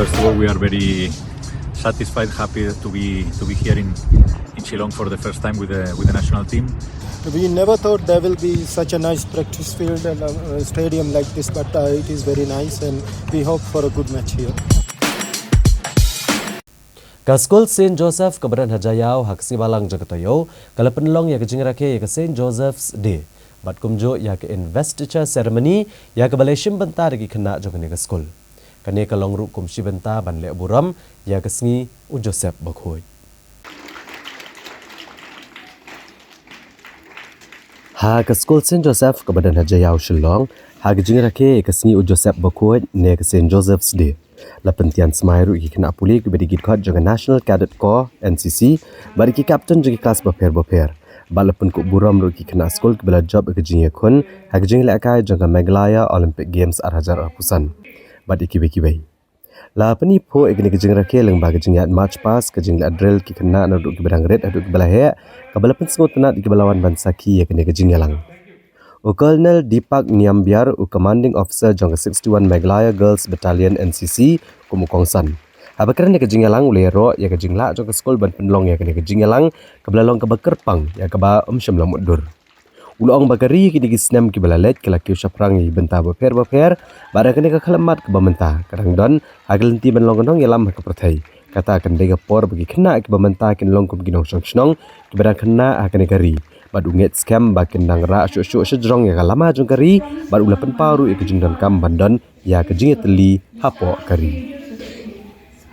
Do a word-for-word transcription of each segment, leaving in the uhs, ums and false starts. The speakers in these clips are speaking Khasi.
First of all, we are very satisfied, happy to be to be here in, in Shillong for the first time with the with the national team. We never thought there will be such a nice practice field and a, a stadium like this, but uh, it is very nice, and we hope for a good match here. Ka skul Saint Joseph kaba don ha Jaiaw ha ka sngi Balang jong ka taïew ka la pynlong ïa ka jingrakhe ïa ka Saint Joseph's Day bad kumjuh ïa ka investiture ceremony ïa kaba la shim bynta da ki khynnah jong kane ka skul. Kane ka long ruh kum shi bynta ban leh burom ïa ka sngi u Joseph Bakhuid. Ha ka skul Saint Joseph kaba don ha Jaiaw Shillong, ha ka jingrakhe ïa ka sngi u Joseph Bakhuid ne ka Saint Joseph's Day, la pyntian smai ruh ïa ki khynnah pule kiba dei ki dkhot jong ka National Cadet Corps, N C C, bad ïa ki captain jong ki klas bapher bapher. Bad la pynkup burom ruh ïa ki khynnah skul kiba la jop ïa ka jingïakhun ha ka jinglehkai jong ka Meghalaya Olympic Games ar hajar arphew san bad ïa kiwei kiwei. La pynïaphuh ïa kane ka jingrakhe lyngba ka jingïaid march past, ka jingleh drill ki khynnah naduh kiba dang rit haduh kiba la heh, kaba la pynsngewtynnat ïa kiba la wan ban sakhi ïa kane ka jingïalang. U Colonel Deepak Niambiar, u Commanding Officer jong ka sixty-one Meghalaya Girls Battalion, N C C, kum u kongsan. Haba kren ïa ka jingïalang u la ïaroh ïa ka jinglah jong ka skul ban pynlong ïa kane ka jingïalang kaba la long kaba kyrpang ïa kaba ym shym la mutdur. U la ong ba ka ri kine ki snem kiba la leit ka la kiew shaphrang ïa ki bynta bapher bapher, bad ha kane ka khyllipmat kaba mynta ka dang don ha ka lynti ban long ka nongïalam ha ka pyrthei. Kata kan dei ka por ba ki khynnah kiba mynta kin long kum ki nongshong shnong kiba dang khynnah ha kane ka ri. Bad u ngeit skhem ba kin dang rah shuh shuh shajrong ïa ka lama jong ka ri, bad u la pynpaw ruh ïa ka jingdonkam ban don ïa ka jingïatylli hapoh ka ri.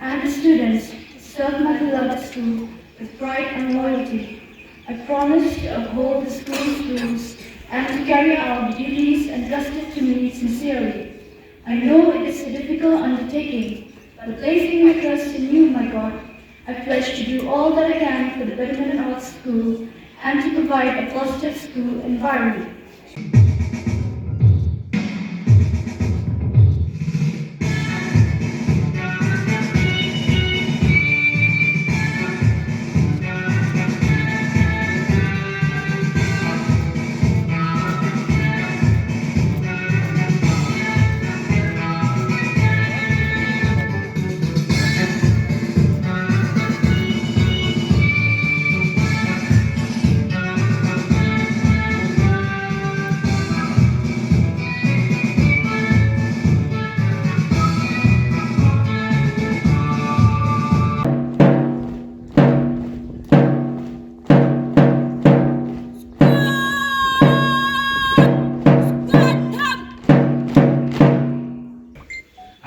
And the students to serve my beloved school with pride and loyalty. I promise to uphold the school's rules and to carry out the duties entrusted to me sincerely. I know it is a difficult undertaking, but placing my trust in you, my God, I pledge to do all that I can for the betterment of our school and to provide a positive school environment.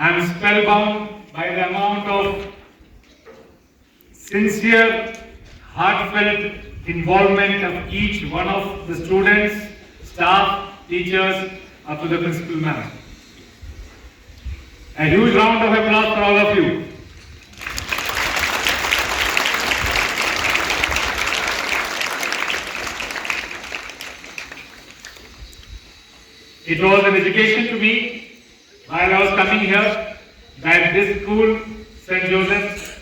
I'm spellbound by the amount of sincere, heartfelt involvement of each one of the students, staff, teachers, up to the principal ma'am. A huge round of applause for all of you. It was an education to me while I was coming here that this school, Saint Joseph's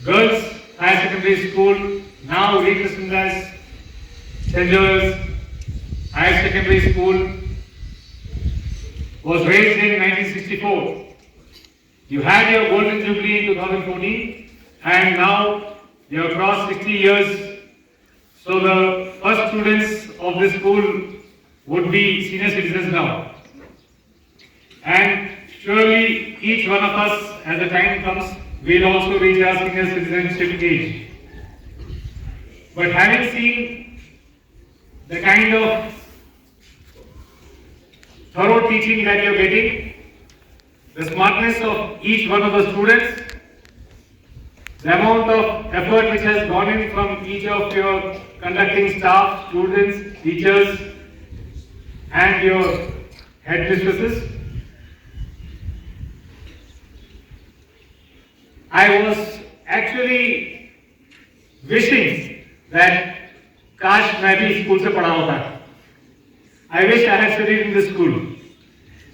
Girls Higher Secondary School, now rechristened as Saint Joseph's Higher Secondary School, was raised in nineteen sixty-four. You had your golden jubilee in two thousand fourteen, and now you have crossed sixty years. So the first students of this school would be senior citizens now. And surely each one of us, as the time comes, will also reach our senior citizenship age. But having seen the kind of thorough teaching that you're getting, the smartness of each one of the students, the amount of effort which has gone in from each of your conducting staff, students, teachers, and your headmistresses. I was actually wishing that काश मैं भी स्कूल से पढ़ा होता. I wish I had studied in this school.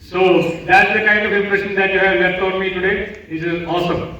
So that's the kind of impression that you have left on me today. It is awesome.